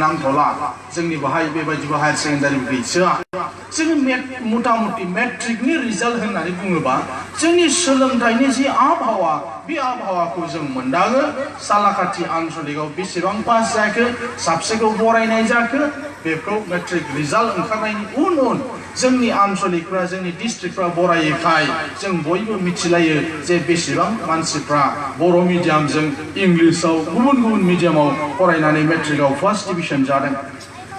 नांथ'ला जोंनि बाहाय बेबायदिबो हायार सेकेन्डारि गैसोआ जोङो मथा-मथि मेट्रिकनि रिजाल्ट होननानै बुङोबा जोंनि सोलोंथाइनि जि आबहावा बे आबहावाखौ जों मोनदाङो सालाकाथि आनसलिकआव बेसेबां पास जाखो साबसेखौ बरायनाय जाखो बेखौ मेट्रिक रिजाल्ट ओंखारनायनि उन जोंनि आनसलिकफ्रा जोंनि डिस्ट्रिक्टफ्रा बरायोखाय जों बयबो मिथिलायो जे बेसेबां मानसिफ्रा बर' मिडियामजों इंलिसाव गुबुन मिडियामाव फरायनानै मेट्रिकआव फार्स्ट डिभिजन जादों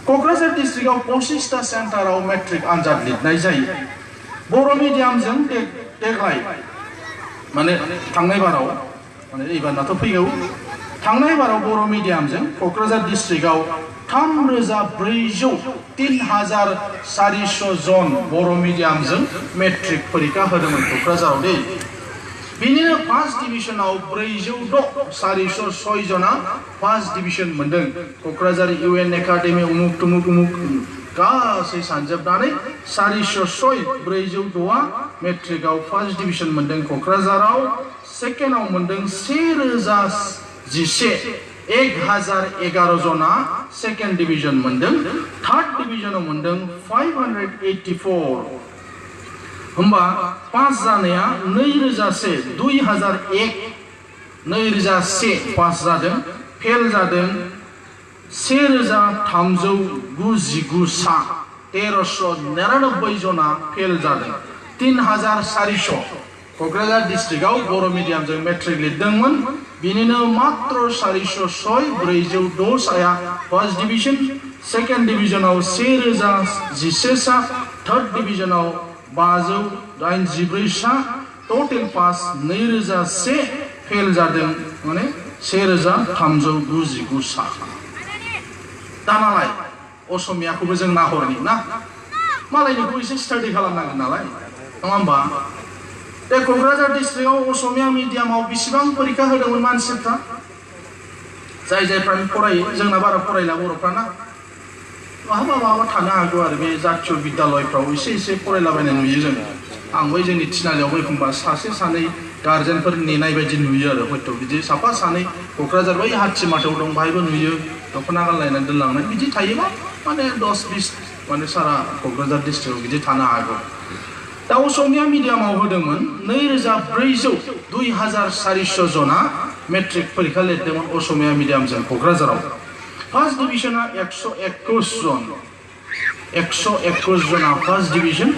क'क्राझार डिस्ट्रिक्टआव 25टा सेन्टाराव मेट्रिक आनजाद लिरनाय जायो बर' मिडियामजों देग्लाय माने थांनाय बाराव माने एबारनाथ' फैगौ थांनाय बाराव बर' मिडियामजों क'क्राझार डिस्ट्रिक्टआव 3400 जन बर' मिडियामजों मेट्रिक परीक्षा होदोंमोन क'क्राझाराव दै बिनिनो फार्स्ट डिभिजनाव 406 जना फार्स्ट डिभिजन मोनदों क'क्राझार UN एकाडेमि उमुक तुमुक गासै सानजोबनानै 406 मेट्रिकआव फार्स्ट डिभिजन मोनदों क'क्राझाराव सेकेन्डआव मोनदों 1011 जना सेकेन्ड डिभिजन मोनदों थार्ड डिभिजनाव मोनदों 584 होमबा पास जानाया 2001 पास जादों फेल जादों 1399 सा 1399 जना फेल जादों 3400 क'क्राझार डिस्ट्रिक्टआव बर' मिडियामजों मेट्रिक लिरदोंमोन बिनिनो मात्र 406 साया फार्स्ट डिभिजन सेकेन्ड डिभिजनाव 1011 सा थार्ड डिभिजनाव 584 सा टोटेल पास 2001 फेल जादों माने 1399 सा दानालाय असमियाखौबो जों नाहरनि ना मालायनिखौ एसे स्टाडि खालामनांगोन नालाय नङा होमबा बे क'क्राझार डिस्ट्रिक्टआव असमिया मिडियामाव बेसेबां परीक्षा होदोंमोन मानसिफ्रा जायफ्रा फरायो जोंना बारा फरायला बर'फ्राना माबा थानो हागौ आरो बे जातीय बिद्यालयफ्राव एसे फरायलाबायनाय नुयो जों आंबो जोंनि थिनालियावबो एखमबा सासे सानै गार्जेनफोर नेनाय बायदि नुयो आरो हयथ' बिदि साफा सानै क'क्राझार बै हाथिमाथायाव दं बाहायबो नुयो दख'ना गानलायनानै दोनलांनाय बिदि थायोबा माने 10-20 माने सारा क'क्राझार डिस्ट्रिक्टआव बिदि थानो हागौ दा असमिया मिडियामाव होदोंमोन 2400 जना मेट्रिक परीक्षा लिरदोंमोन असमिया मिडियामजों क'क्राझाराव फार्स्ट डिभिजना 121 जना फार्स्ट डिभिजन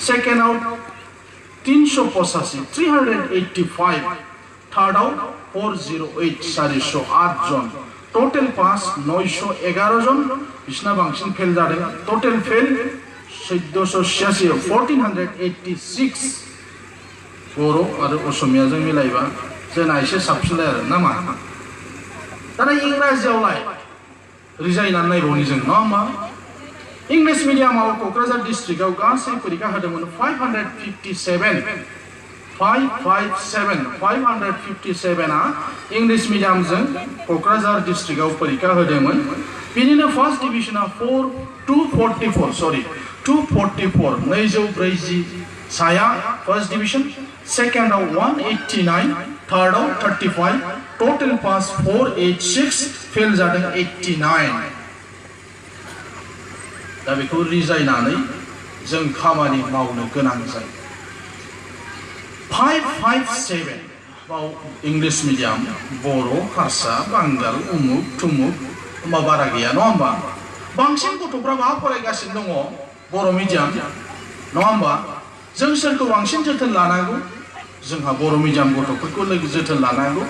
सेकेन्डआव 385 थार्डआव 408 408 जन टोटेल पास 911 जन बिसिना बांसिन फेल जादों टोटेल फेल 1486 बर' आरो असमियाजों मिलायबा जोंना एसे साबसिनलाय आरो ना मा दाना इंराजियावलाय रिजायनानै नायबावनि जों नङा होमबा इंलिश मिडियामाव क'क्राझार डिस्ट्रिक्टआव गासै परीक्षा होदोंमोन 557 इंलिश मिडियामजों क'क्राझार डिस्ट्रिक्टआव परीक्षा होदोंमोन बिनिनो फार्स्ट डिभिजना 244 240 साया फर्स्ट डिविजन सेकेंडआव 189 थर्डआव 35 टोटल पास 486 फेल जादों 89 दा बेखौ रिजायनानै जों खामानि मावनो गोनां जायो 557 बाव इंलिश मिडियाम बर' हारसा बांगाल उमुक तुमुक होमबा बारा गैया नङा होमबा बांसिन गथ'फ्रा मा फरायगासिनो दङ बर' मिडियाम नङा होमबा जों सोरखौ बांसिन जोथोन लानांगौ जोंहा बर' मिडियाम गथ'फोरखौ जोथोन लानांगौ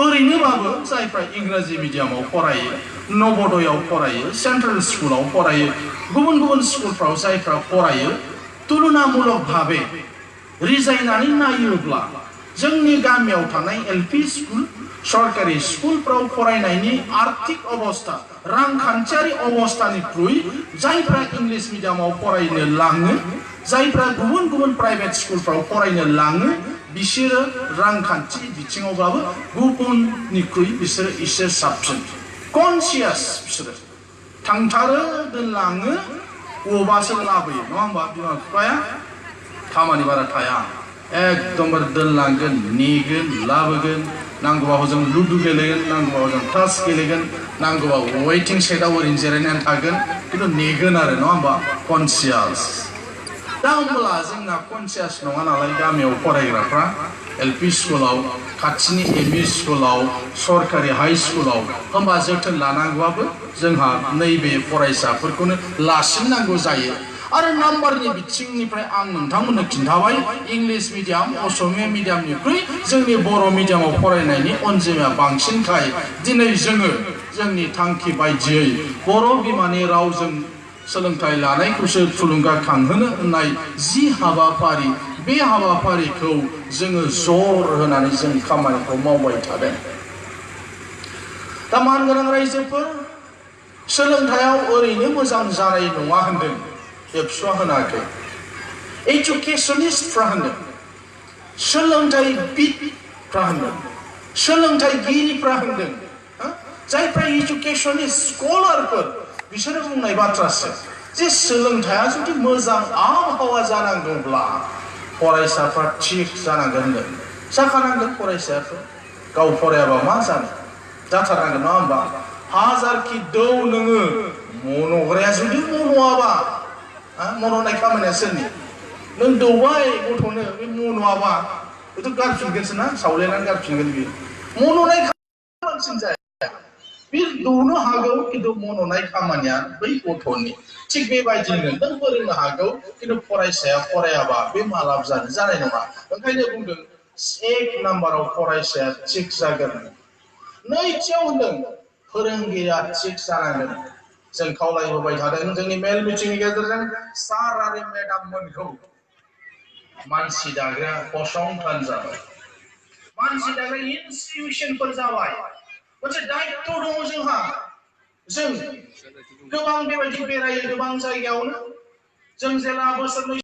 ओरैनोबाबो जायफ्रा इंराजि मिडियामाव फरायो नवोदयाव फरायो सेन्ट्रेल स्कुलाव फरायो गुबुन स्कुलफ्राव जायफ्रा फरायो तुलनामूलक भावे रिजायनानै नायोब्ला जोंनि गामियाव थानाय एलपि स्कुल सरकारि स्कुलफ्राव फरायनायनि आर्थिक अबस्था रांखान्थियारि अबस्थानिख्रुइ जायफ्रा इंलिश मिडियामाव फरायनो लाङो जायफ्रा गुबुन प्राइभेट स्कुलफ्राव फरायनो लाङो बिसोरो रांखान्थि बिथिङावब्लाबो गुबुननिख्रुइ बिसोरो एसे साबसिन कनसियास बिसोरो थांथारो दोनलाङो अबासो लाबोयो नङा होमबा बिमा बिफाया खामानि बारा थाया एकदमबारे दोनलांगोन नेगोन लाबोगोन नांगौबा हजों लुडु गेलेगोन नांगौबा हजों टास गेलेगोन नांगौबा वेटिं सेटआव ओरैनो जिरायनानै थागोन खिन्थु नेगोन आरो नङा होमबा कनसियास दा होमब्ला जोंना कनसियास नङा नालाय गामियाव फरायग्राफ्रा एलपि स्कुलाव खाथिनि एमइ स्कुलाव सरकारि हाई स्कुलाव होमबा जोथोन लानांगौआबो जोंहा नैबे फरायसाफोरखौनो लासिननांगौ जायो आरो नाम्बारनि बिथिंनिफ्राय आं नोंथांमोननो खिन्थाबाय इंलिश मिडियाम असमिया मिडियामनिख्रुइ जोंनि बर' मिडियामाव फरायनायनि अनजिमाया बांसिनखाय दिनै जोङो जोंनि थांखि बायदियै बर' बिमानि रावजों सोलोंथाइ लानायखौसो थुलुंगाखांहोनो होननाय जि हाबाफारि बे हाबाफारिखौ जोङो जर होनानै जों खामानिखौ मावबाय थादों दा मानगोनां रायजोफोर सोलोंथायाव ओरैनो मोजां जानाय नङा होनदों एबसुआ होनाखै एजुकेशनिस्टफ्रा होनदों सोलोंथाइबिदफ्रा होनदों सोलोंथाइगिरिफ्रा होनदों जायफ्रा एजुकेशनिस्ट स्कलारफोर बिसोरो बुंनाय बाथ्रासो जे सोलोंथाया जुदि मोजां आबहावा जानांगौब्ला फरायसाफ्रा थिग जानांगोन होनदों जाखानांगोन फरायसायाथ' गाव फरायाबा मा जानो जाथारनांगोन नङा होमबा हाजारखि दौ नोङो मन'ग्राया जुदि मन'आबा मन'नाय खामानिया सोरनि नों दौबाय गथ'नो बे मन'आबा बेथ' गारफिनगोनसो ना सावलायनानै गारफिनगोन बियो मन'नाय खामानिसिम जाया बे दौनो हागौ खिन्थु मन'नाय खामानिया बै गथ'नि थिग बेबायदिनो नों फोरोंनो हागौ खिन्थु फरायसाया फरायाबा बे मालाब जानाय नङा ओंखायनो बुंदों एक नाम्बाराव फरायसाया थिग जागोन नैथियाव होनदों फोरोंगिरिया थिग जानांगोन जों खावलायबोबाय थादों जोंनि मेल मिटिंनि गेजेरजों सार आरो मेडाम मोनखौ मानसि दाग्रा फसंथान जाबाय मानसि दाग्रा इनस्टिटिउसनफोर जाबाय मोनसे दायित्व दङ जोंहा जों गोबां बेबायदि बेरायो गोबां जायगायावनो जों जेला बोसोरनै